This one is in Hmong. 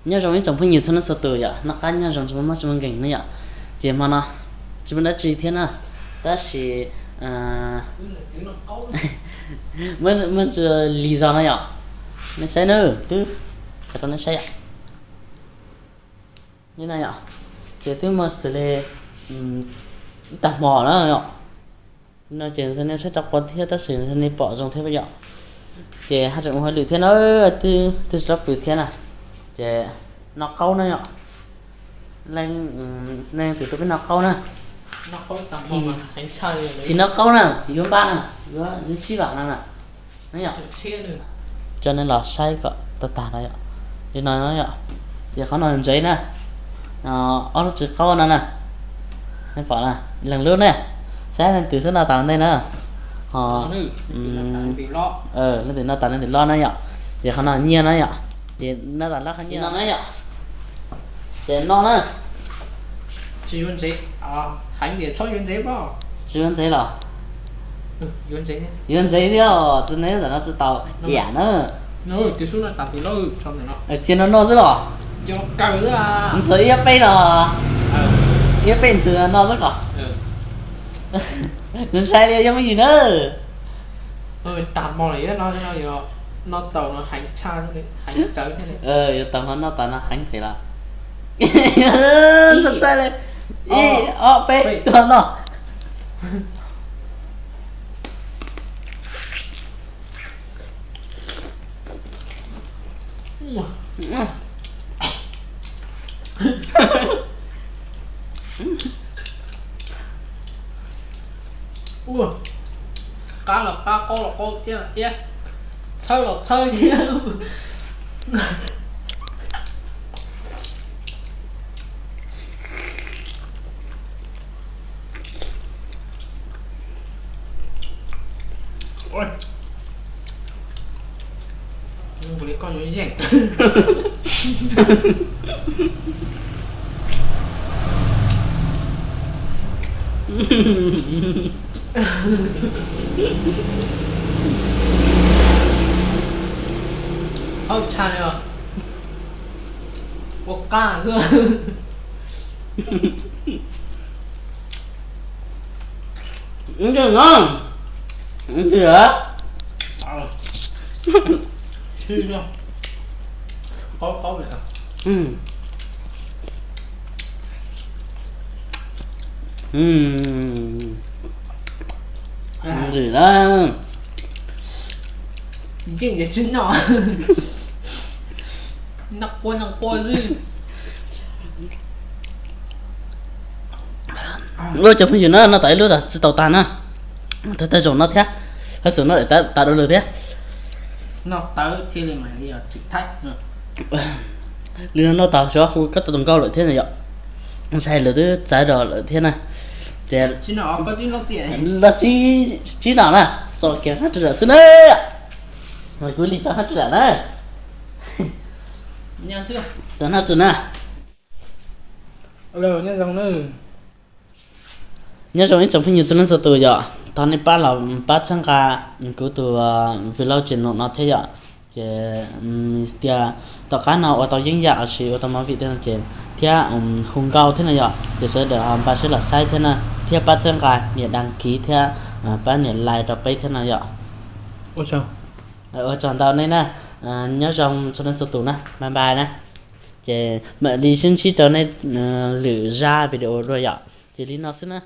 Nyob zoo ib tsoom phooj ywg txhua leej txhua tus yom, noj qab nyob zoo tsis muaj mob tsis muaj nkeeg na yom. Ces hmo no tsis muaj dab tsi thiab na, tab sis muaj li zog no yom. Nej saib na, twb, rau nej saib yom. Li no yom, ces twb muaj xws li ib tag hmo na yom. No ces nej saib rau qua thiab tab sis nej pom zoo thiab yom. Ces haj tseem ua hauj lwm thiab na, twb, twb tsis tau pw thiab na. Ces noj qaub na yom. Leej, leej twg tuaj peb noj qaub na. Thim noj qaub na, yuav npaj na, yuav, yuav tsib vam no na. Coj nej los saib kom tag tag no yom. Li no yom, ces qhov no ntsev na, ob lub txiv qaub no na. Nej pom na, leej lub ne, saib leej twg xub noj tas ntej na. Ho leej twg noj tas leej twg loj na yom. Ces qhov no nyiaj na yom, ces noj tas loj qhov nyiaj no na yom. Ces no na. Tsis yuav ntsev los? Yuav ntsev thiab, tsis ne, tam no tsis tau iam na. Txiav no no xwb los? Ntxuav ib peb los? Ib peb ntxwv no xwb kom. Nws ntshai li yog me yim na. Yuav tau hmo noj tas no heev thiab los? Txaij li ib ob peb tuaj noj. Ua, qab los qab, qaub los qaub, iab los iab, txhawb los txhawb thiab. Li koj yuav yeej. Aub, tshaj li os. Ua qab xwb. Yeej tsis noj. Noj quaj noj quaj xwb. Ua cov phooj ywg na, noj tas ib lub tsis tau tag na. Tag tag zaum no thiab, haj txwm noj tas dua lwm thiab. Li no noj tas xyov hu koj tus nkauj lawm thiab yom. Ntshai lawv twb txav zog lawm thiab na. Ces los tsib nom na, txog kiag hnab tswv zam xwb na. Kuv li txog hnab tswv zam na. Txog hnab tswv na. Nyob zoo ib tsoom phooj ywg txhua leej txhua tus yom, thov nej pab los pab txhawb nqa kuv tus vlog channel no thiab yom. Ces tias tom qab no ua tau yeeb yam los sis ua tau movie thiab no ces thiab hu nkauj thiab no yom, ces sawv daws ho npaj siab los saib thiab na, thiab pab txhawb nqa nias đăng ký thiab pab nias like rau peb thiab no yom. Ua tsaug ntau nej na, nyob zoo txhua leej txhua tus na, bye bye na. Ces mam li sib ntsib rau nej lwm zaj video dua yom. Ces li no xwb na.